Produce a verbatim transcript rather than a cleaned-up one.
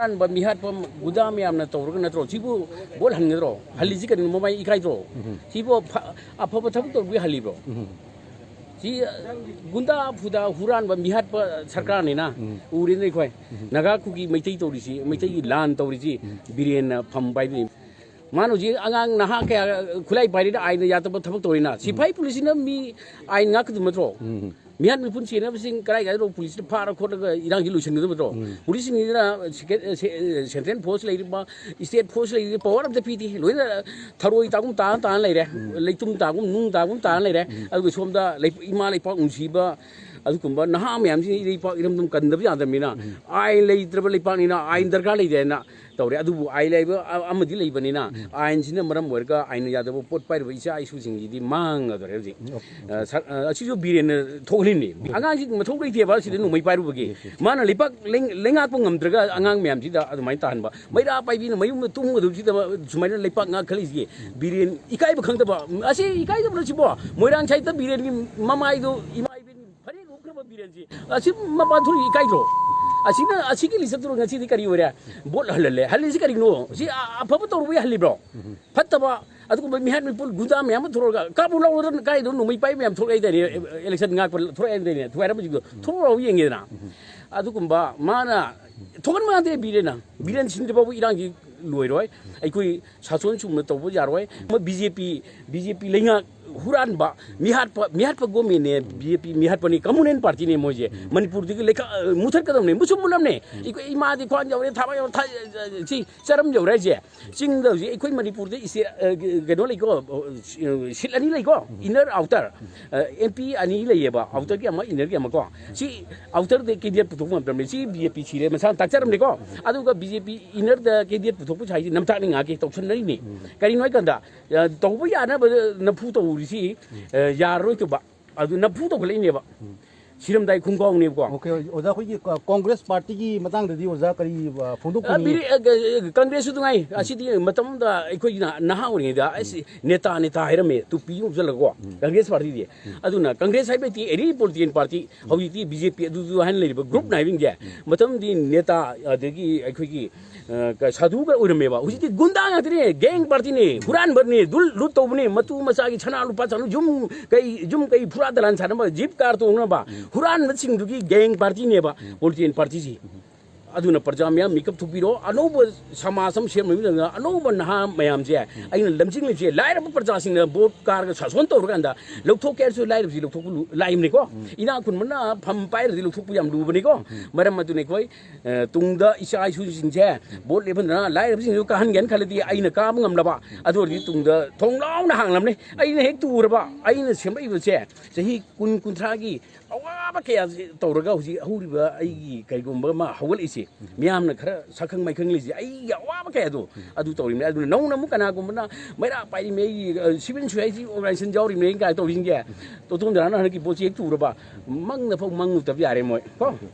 ꯑꯍꯥꯟꯕ ꯃꯤꯍꯥꯠꯄ ꯒꯨꯟꯗꯥ ꯃꯌꯥꯝꯅ ꯇꯧꯔꯒ ꯅꯠꯇ꯭ꯔꯣ? ꯁꯤꯕꯨ ꯚꯣꯠ ꯍꯟꯒꯗ꯭ꯔꯣ? ꯍꯜꯂꯤꯁꯤ ꯀꯔꯤꯅꯣ? ꯃꯃꯥꯏ ꯏꯀꯥꯏꯗ꯭ꯔꯣ? ꯁꯤꯕꯨ ꯐ-, ꯑꯐꯕ ꯊꯕꯛ ꯇꯧꯕꯒꯤ ꯍꯜꯂꯤꯕ꯭ꯔꯣ? ꯁꯤ ꯒꯨꯟꯗꯥ ꯐꯨꯗꯥ ꯍꯨꯔꯥꯟꯕ ꯃꯤꯍꯥꯠꯄ ꯁꯔꯀꯥꯔꯅꯤꯅ ꯎꯔꯦꯅ ꯑꯩꯈꯣꯏ꯫ ꯅꯥꯒꯥ ꯀꯨꯀꯤ ꯃꯩꯇꯩ ꯇꯧꯔꯤꯁꯤ, ꯃꯩꯇꯩꯒꯤ ꯂꯥꯟ ꯇꯧꯔꯤꯁꯤ ꯕꯤꯔꯦꯟꯅ ꯐꯝ ꯄꯥꯏꯕꯅꯤ꯫ ꯃꯥꯅ ꯍꯧꯖꯤꯛ ꯑꯉꯥꯡ ꯅꯍꯥ ꯀꯌꯥ ꯈꯨꯠꯂꯥꯏ ꯄꯥꯏꯔꯤꯅ ꯑꯥꯏꯟꯅ ꯌꯥꯗꯕ ꯊꯕꯛ ꯇꯧꯔꯤꯅ? ꯁꯤꯐꯥꯏ ꯄꯨꯂꯤꯁꯁꯤꯅ ꯃꯤ ꯑꯥꯏꯟ ꯉꯥꯛꯀꯗꯕ ꯅꯠꯇ꯭ꯔꯣ? ꯃꯤꯍꯥꯠ ꯃꯤꯄꯨꯟ ꯆꯦꯟꯅꯕꯁꯤꯡ ꯀꯗꯥꯏ ꯀꯗꯥꯏꯗꯅꯣ ꯄꯨꯂꯤꯁꯅ ꯐꯥꯔ ꯈꯣꯠꯂꯒ ꯏꯔꯥꯡꯁꯤ ꯂꯣꯏꯁꯤꯟꯒꯗꯕ ꯅꯠꯇ꯭ꯔꯣ? ꯄꯨꯂꯤꯁꯁꯤꯡꯁꯤꯅ ꯁꯦꯀꯦ-, ꯁꯦ-, ꯁꯦꯟꯇ꯭ꯔꯦꯜ ꯐꯣꯔꯁ ꯂꯩꯔꯤꯕ, ꯏꯁꯇꯦꯠ ꯐꯣꯔꯁ ꯂꯩꯔꯤꯕ, ꯄꯋꯥꯔ ꯑꯝꯇ ꯄꯤꯗꯦ꯫ ꯂꯣꯏꯅ ꯊꯔꯣꯏ ꯇꯥꯒꯨꯝ ꯇꯥꯅ ꯇꯥꯅ ꯂꯩꯔꯦ꯫ ꯂꯩꯇꯨꯝ ꯇꯥꯒꯨꯝ ꯅꯨꯡ ꯇꯥꯒꯨꯝ ꯇꯥꯅ ꯂꯩꯔꯦ꯫ ꯑꯗꯨꯒ ꯁꯣꯝꯗ ꯂꯩ-, ꯏꯃꯥ ꯂꯩꯄꯥꯛ ꯅꯨꯡꯁꯤꯕ ꯑꯗꯨꯒꯨꯝꯕ ꯅꯍꯥ ꯃꯌꯥꯝꯁꯤꯅ ꯏꯔꯩꯄꯥꯛ ꯏꯔꯝꯗꯝ ꯀꯟꯗꯕ ꯌꯥꯗꯕꯅꯤꯅ, ꯑꯥꯏꯟ ꯂꯩꯇ꯭ꯔꯕ ꯂꯩꯄꯥꯛꯅꯤꯅ ꯑꯥꯏꯟ ꯗꯔꯀꯥꯔ ꯂꯩꯇꯦ ꯍꯥꯏꯅ ꯇꯧꯔꯦ꯫ ꯑꯗꯨꯕꯨ ꯑꯥꯏꯟ ꯂꯩꯕ ꯑ-, ꯑꯃꯗꯤ ꯂꯩꯕꯅꯤꯅ, ꯑꯥꯏꯟꯁꯤꯅ ꯃꯔꯝ ꯑꯣꯏꯔꯒ ꯑꯥꯏꯟ ꯌꯥꯗꯕ ꯄꯣꯠ ꯄꯥꯏꯔꯨꯕ ꯏꯆꯥ ꯏꯁꯨꯁꯤꯡꯁꯤꯗꯤ ꯃꯥꯡꯒꯗꯧꯔꯦ ꯍꯧꯖꯤꯛ꯫ ꯑ, ꯁ-, ꯑ, ꯑꯁꯤꯁꯨ ꯕꯤꯔꯦꯟꯅ ꯊꯣꯛꯍꯜꯂꯤꯅꯤ꯫ ꯑꯉꯥꯡꯁꯤ ꯃꯊꯧ ꯂꯩꯇꯦꯕ ꯁꯤꯗ ꯅꯣꯡꯃꯩ ꯄꯥꯏꯔꯨꯕꯒꯤ꯫ ꯃꯥꯅ ꯂꯩꯄꯥꯛ ꯂꯩ-, ꯂꯩꯉꯥꯛꯄ ꯉꯝꯗ꯭ꯔꯒ ꯑꯉꯥꯡ ꯃꯌꯥꯝꯁꯤꯗ ꯑꯗꯨꯃꯥꯏꯅ ꯇꯥꯍꯟꯕ꯫ ꯃꯩꯔꯥ ꯄꯥꯏꯕꯤꯅ ꯃꯌꯨꯝꯗ ꯇꯨꯝꯒꯗꯕꯁꯤꯗ ꯁꯨꯃꯥꯏꯅ ꯂꯩꯄꯥꯛ ꯉꯥꯛꯈꯠꯂꯤꯁꯤꯒꯤ ꯕꯤꯔꯦꯟ ꯏꯀꯥꯏꯕ ꯈꯪꯗꯕ꯫ ꯑꯁꯤ ꯏꯀꯥꯏꯗꯕꯅ ꯁꯤꯕꯣ? ꯃꯣꯏꯔꯥꯡ ꯁꯥꯏꯠꯇ ꯕꯤꯔꯦꯟꯒꯤ ꯃꯃꯥꯏꯗꯣ ꯏꯃꯥ ꯏꯕꯦꯟ ꯐꯅꯦꯛ ꯎꯞꯈ꯭ꯔꯕ ꯕꯤꯔꯦꯟꯁꯤ ꯑꯁꯤ ꯃꯄꯥꯟ ꯊꯣꯛꯏ ꯏꯀꯥꯏꯗ꯭ꯔꯣ? ꯑꯁꯤꯅ, ꯑꯁꯤꯒꯤ ꯂꯤꯁꯇ ꯉꯁꯤꯗꯤ ꯀꯔꯤ ꯑꯣꯏꯔꯦ? ꯚꯣꯠ ꯍꯜꯍꯜꯂꯦ꯫ ꯍꯜꯂꯤꯁꯤ ꯀꯔꯤꯅꯣ? ꯁꯤ ꯑ-, ꯑꯐꯕ ꯇꯧꯔꯨꯕꯩ ꯍꯜꯂꯤꯕ꯭ꯔꯣ? ꯐꯠꯇꯕ ꯑꯗꯨꯒꯨꯝꯕ ꯃꯤꯍꯥꯠ ꯃꯤꯄꯨꯟ ꯒꯨꯟꯗꯥ ꯃꯌꯥꯝ ꯑꯃ ꯊꯣꯛꯂꯒ ꯀꯥꯞꯄꯨ ꯂꯥꯎꯔꯗꯅ ꯀꯥꯏꯗꯣ ꯅꯣꯡꯃꯩ ꯄꯥꯏꯕ ꯃꯌꯥꯝ ꯊꯣꯛꯂꯛꯏꯗꯥꯏꯅꯦ? ꯏꯂꯦꯛꯁꯟ ꯉꯥꯛꯄ ꯊꯣꯛꯂꯛꯏꯗꯥꯏꯅꯦ? ꯊꯨꯒꯥꯏꯔꯝꯕꯁꯤꯡꯗꯣ ꯊꯣꯛꯂꯛꯑꯣ ꯌꯦꯡꯒꯦꯗꯅ꯫ ꯑꯗꯨꯒꯨꯝꯕ ꯃꯥꯅ ꯊꯣꯛꯍꯟꯕ ꯌꯥꯗꯦ ꯕꯤꯔꯦꯟꯅ꯫ ꯕꯤꯔꯦꯟ ꯁꯤꯟꯗ꯭ꯔꯤꯐꯥꯎꯕ ꯏꯔꯥꯡꯁꯤ ꯂꯣꯏꯔꯣꯏ꯫ ꯑꯩꯈꯣꯏ ꯁꯥꯁꯣꯟ ꯆꯨꯝꯅ ꯇꯧꯕ ꯌꯥꯔꯣꯏ꯫ ꯃꯣꯏ ꯕꯤ ꯖꯦ ꯄꯤ, ꯕꯤ ꯖꯦ ꯄꯤ ꯂꯩꯉꯥꯛ ꯍꯨꯔꯥꯟꯕ, ꯃꯤꯍꯥꯠꯄ, ꯃꯤꯍꯥꯠꯄ ꯒꯣꯃꯦꯟꯅꯦ, ꯕꯤ ꯖꯦ ꯄꯤ ꯃꯤꯍꯥꯠꯄꯅꯤ, ꯀꯝꯃꯨꯅꯦꯜ ꯄꯥꯔꯇꯤꯅꯦ ꯃꯣꯏꯁꯦ꯫ ꯃꯅꯤꯄꯨꯔꯗꯒꯤ ꯂꯩꯈꯥ-, ꯃꯨꯊꯠꯀꯗꯕꯅꯦ, ꯃꯨꯁꯨ ꯃꯨꯠꯂꯝꯅꯦ꯫ ꯑꯩꯈꯣꯏ ꯏꯃꯥꯗꯤ ꯈ꯭ꯋꯥꯡ ꯌꯧꯔꯦ, ꯊꯥꯕ ꯌꯧꯔꯦ, ꯊꯥ-, ꯁꯤ ꯆꯔꯝ ꯌꯧꯔꯦ ꯍꯥꯏꯁꯦ꯫ ꯆꯤꯡꯗ ꯍꯧꯖꯤꯛ ꯑꯩꯈꯣꯏ ꯃꯅꯤꯄꯨꯔꯗ ꯏꯁꯇꯦ-, ꯑ, ꯀꯩꯅꯣ ꯂꯩꯀꯣ, ꯑ, ꯁꯤꯠ ꯑꯅꯤ ꯂꯩꯀꯣ, ꯏꯟꯅꯔ ꯑꯥꯎꯇꯔ꯫ ꯑ, ꯑꯦꯝ ꯄꯤ ꯑꯅꯤ ꯂꯩꯌꯦꯕ, ꯑꯥꯎꯇꯔꯒꯤ ꯑꯃ, ꯏꯟꯅꯔꯒꯤ ꯑꯃꯀꯣ꯫ ꯁꯤ ꯑꯥꯎꯇꯔꯗ ꯀꯦꯟꯗꯤꯗꯦꯠ ꯄꯨꯊꯣꯛꯄ ꯉꯝꯗ꯭ꯔꯕꯅꯦ꯫ ꯁꯤ ꯕꯤ ꯖꯦ ꯄꯤ ꯁꯤꯔꯦ, ꯃꯁꯥꯅ ꯇꯥꯛꯆꯔꯝꯅꯦꯀꯣ꯫ ꯑꯗꯨꯒ ꯕꯤ ꯖꯦ ꯄꯤ ꯏꯟꯅꯔꯗ ꯀꯦꯟꯗꯤꯗꯦꯠ ꯄꯨꯊꯣꯛꯄ ꯍꯥꯏꯁꯤ ꯅꯝꯊꯥꯛꯅꯤ ꯉꯥꯛꯀꯤ ꯇꯧꯁꯟꯅꯔꯤꯅꯤ꯫ ꯀꯔꯤꯅꯣ ꯍꯥꯏꯀꯥꯟꯗ, ꯑ, ꯇꯧꯕ ꯌꯥꯅꯕ ꯅꯝꯐꯨ ꯇꯧꯔꯤꯁꯤ, ꯑ, ꯌꯥꯔꯔꯣꯏꯗꯧꯕ꯫ ꯑꯗꯨ ꯅꯝꯐꯨ ꯇꯧꯈꯠꯂꯛꯏꯅꯦꯕ꯫ ꯁꯤꯔꯝꯗꯥꯏ ꯈꯣꯡꯒꯥꯎꯅꯦꯕꯀꯣ꯫ ꯑꯣꯀꯦ, ꯑꯣꯖꯥ, ꯑꯩꯈꯣꯏꯒꯤ ꯀ- ꯀꯣꯡꯒ꯭ꯔꯦꯁ ꯄꯥꯔꯇꯤꯒꯤ ꯃꯇꯥꯡꯗꯗꯤ ꯑꯣꯖꯥ ꯀꯔꯤ ꯑ, ꯑ, ꯐꯣꯡꯗꯣꯛꯀꯅꯤ? ꯕꯤꯔꯤ- ꯑ, ꯀ- ꯀꯪꯒ꯭ꯔꯦꯁꯁꯨ ꯅꯨꯡꯉꯥꯏ꯫ ꯑꯁꯤꯗꯤ ꯃꯇꯝꯗ ꯑꯩꯈꯣꯏꯒꯤ ꯅꯍꯥ ꯑꯣꯏꯔꯤꯉꯩꯗ ꯑꯁ ꯅꯦꯇꯥ ꯅꯦꯇꯥ ꯍꯥꯏꯔꯝꯃꯦ, ꯇꯨꯄꯤ ꯑꯃ ꯎꯞꯁꯜꯂꯒꯀꯣ, ꯀꯪꯒ꯭ꯔꯦꯁ ꯄꯥꯔꯇꯤꯗꯤ꯫ ꯑꯗꯨꯅ ꯀꯪꯒ꯭ꯔꯦꯁ ꯍꯥꯏꯕꯗꯤ ꯑꯦꯅꯤ ꯄꯣꯂꯤꯇꯤꯀꯦꯜ ꯄꯥꯔꯇꯤ, ꯍꯧꯖꯤꯛꯇꯤ ꯕꯤ ꯖꯦ ꯄꯤ ꯑꯗꯨꯗꯨ ꯍꯥꯏꯅ ꯂꯩꯔꯤꯕ ꯒ꯭ꯔꯨꯞꯅ ꯍꯥꯏꯕꯁꯤꯡꯁꯦ, ꯃꯇꯝꯗꯤ ꯅꯦꯇꯥ, ꯑꯗꯒꯤ ꯑꯩꯈꯣꯏꯒꯤ ꯑ, ꯀ- ꯁꯥꯙꯨꯒ ꯑꯣꯏꯔꯝꯃꯦꯕ꯫ ꯍꯧꯖꯤꯛꯇꯤ ꯒꯨꯟꯗꯥ ꯉꯥꯛꯇꯅꯦ, ꯒꯦꯡ ꯄꯥꯔꯇꯤꯅꯦ, ꯍꯨꯔꯥꯟꯕꯅꯦ, ꯗꯨꯜ ꯂꯨꯠ ꯇꯧꯕꯅꯦ, ꯃꯇꯨ ꯃꯆꯥꯒꯤ ꯁꯅꯥ ꯂꯨꯄꯥ ꯆꯥꯂꯨ, ꯌꯨꯝ ꯀꯩ, ꯌꯨꯝ ꯀꯩ ꯐꯨꯔꯥ ꯗꯂꯥꯟ ꯁꯥꯟꯅꯕ, ꯖꯤꯞ ꯀꯥꯔ ꯇꯣꯡꯅꯕ ꯍꯨꯔꯥꯟꯕꯁꯤꯡꯗꯨꯒꯤ ꯒꯦꯡ ꯄꯥꯔꯇꯤꯅꯦꯕ ꯄꯣꯂꯤꯇꯤꯀꯦꯜ ꯄꯥꯔꯇꯤꯁꯤ꯫ ꯑꯗꯨꯅ ꯄ꯭ꯔꯖꯥ ꯃꯌꯥꯝ ꯃꯤꯀꯞ ꯊꯣꯛꯄꯤꯔꯣ꯫ ꯑꯅꯧꯕ ꯁꯃꯥꯖ ꯑꯃ ꯁꯦꯝꯕ ꯃꯇꯝꯗ ꯑꯅꯧꯕ ꯅꯍꯥ ꯃꯌꯥꯝꯁꯦ ꯑꯩꯅ ꯂꯝꯖꯤꯡꯂꯤꯕꯁꯦ ꯂꯥꯏꯔꯕ ꯄ꯭ꯔꯖꯥꯁꯤꯡꯅ ꯚꯣꯠ ꯀꯥꯔꯒ ꯁꯥꯁꯣꯟ ꯇꯧꯔꯀꯥꯟꯗ ꯂꯧꯊꯣꯛꯀꯦ ꯍꯥꯏꯔꯁꯨ ꯂꯥꯏꯔꯕꯁꯤ ꯂꯧꯊꯣꯛꯄ ꯂꯨ- ꯂꯥꯏꯕꯅꯤꯀꯣ꯫ ꯏꯅꯥꯛ ꯈꯨꯟꯕꯅ ꯐꯝ ꯄꯥꯏꯔꯗꯤ ꯂꯧꯊꯣꯛꯄ ꯌꯥꯝ ꯂꯨꯕꯅꯤꯀꯣ꯫ ꯃꯔꯝ ꯑꯗꯨꯅ ꯑꯩꯈꯣꯏ ꯑ, ꯇꯨꯡꯗ ꯏꯆꯥ ꯏꯁꯨꯁꯤꯡꯁꯦ ꯚꯣꯠ ꯂꯦꯞꯍꯟꯗꯅ ꯂꯥꯏꯔꯕꯁꯤꯡꯗꯨ ꯀꯥꯍꯟꯒꯦꯅ ꯈꯜꯂꯗꯤ ꯑꯩꯅ ꯀꯥꯕ ꯉꯝꯂꯕ, ꯑꯗꯨ ꯑꯣꯏꯔꯗꯤ ꯇꯨꯡꯗ ꯊꯣꯡ ꯂꯥꯎꯅ ꯍꯥꯡꯂꯝꯅꯤ꯫ ꯑꯩꯅ ꯍꯦꯛ ꯇꯨꯔꯕ, ꯑꯩꯅ ꯁꯦꯝꯂꯛꯏꯕꯁꯦ ꯆꯍꯤ ꯀꯨꯟ ꯀꯨꯟꯊ꯭ꯔꯥꯒꯤ ꯑꯋꯥꯕ ꯀꯌꯥꯁꯦ ꯇꯧꯔꯒ ꯍꯧꯖꯤꯛ ꯍꯧꯔꯤꯕ ꯑꯩꯒꯤ ꯀꯔꯤꯒꯨꯝꯕ ꯑꯃ ꯍꯧꯒꯠꯂꯛꯏꯁꯦ, ꯃꯤꯌꯥꯝꯅ ꯈꯔ ꯁꯛꯈꯪ ꯃꯥꯏꯈꯪ ꯂꯩꯁꯦ ꯑꯩꯒꯤ ꯑꯋꯥꯕ ꯀꯌꯥꯗꯣ ꯑꯗꯨ ꯇꯧꯔꯤꯕꯅꯤ꯫ ꯑꯗꯨꯅ ꯅꯧꯅ ꯑꯃꯨꯛ ꯀꯅꯥꯒꯨꯝꯕꯅ ꯃꯩꯔꯥ ꯄꯥꯏꯔꯤꯃꯦ, ꯑꯩꯒꯤ, ꯑ, ꯁꯤꯚꯤꯜ ꯁꯣꯁꯥꯏꯇꯤ ꯑꯣꯔꯒꯅꯥꯏꯖꯦꯁꯟ ꯌꯥꯎꯔꯤꯃꯦ ꯀꯥꯏꯅ ꯇꯧꯔꯤꯁꯤꯡꯁꯦ, ꯇꯣꯇꯣꯟ ꯗꯔꯥꯅ ꯍꯟꯗꯛꯀꯤ ꯄꯣꯠꯁꯤ ꯍꯦꯛ ꯇꯨꯔꯕ, ꯃꯪꯗ ꯐꯥꯎ ꯃꯪꯉꯨꯇꯕ ꯌꯥꯔꯦ ꯃꯣꯏ ꯀꯣ꯫